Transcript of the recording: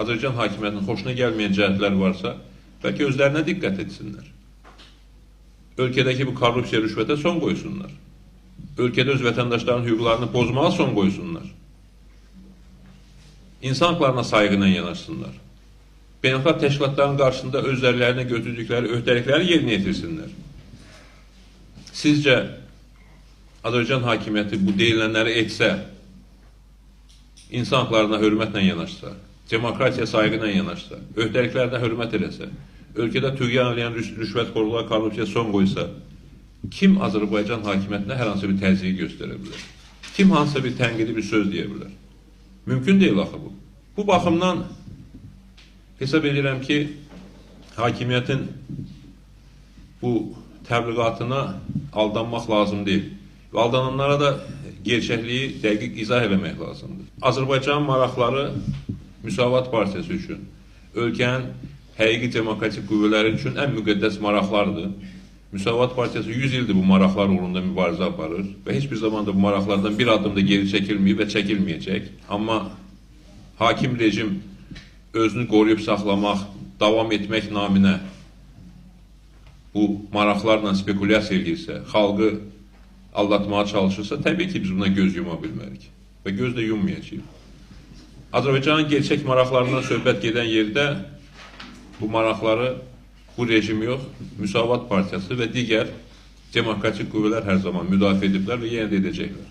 Azərbaycan hakimiyyətinin xoşuna gəlməyən cəhətlər varsa, bəlkə özlərinə diqqət etsinlər. Ölkədəki bu korrupsiya, rüşvətə son qoysunlar. Ölkədə öz vətəndaşlarının hüquqlarını pozmağa son qoysunlar. İnsan haqlarına sayğı ilə yanaşsınlar. Beynəlxalq təşkilatların qarşısında özlərinə götürdükləri öhdəlikləri yerinə yetirsinlər. Sizcə Azərbaycan hakimiyyəti bu deyilənləri etsə, insan haqlarına hörmətlə yanaşsa, demokratiya sayğı ilə yanaşsa, öhdəliklərinə hörmət eləsə, ölkədə tüğyan eləyən rüşvətxorluğa, korrupsiya son qoysa, kim Azərbaycan hakimiyyətinə hər hansı bir təzyiq göstərə bilər? Kim hansısa bir tənqidi bir söz deyə bilər? Mümkün deyil axı bu. Bu baxımdan hesab edirəm ki, hakimiyyətin bu təbliğatına aldanmaq lazım deyil. Və aldananlara da gerçəkliyi dəqiq izah eləmək lazımdır. Azərbaycanın maraqları Müsavat Partiyası üçün, ölkənin həqiqi demokratik qüvvələri üçün ən müqəddəs maraqlardır. Müsavat Partiyası 100 ildir bu maraqlar uğrunda mübarizə aparır və heç bir zaman da bu maraqlardan bir addım da geri çəkilməyib və çəkilməyəcək. Amma hakim rejim özünü qoruyub saxlamaq, davam etmək naminə bu maraqlarla spekulyasiya eləyirsə, xalqı aldatmağa çalışırsa, təbii ki, biz buna göz yuma bilmərik və göz də yummayacağıq. Azərbaycanın gerçək maraqlarından söhbət gedən yerdə bu maraqları bu rejim yox, Müsavat Partiyası və digər demokratik qüvvələr hər zaman müdafiə ediblər və yenə də edəcəklər.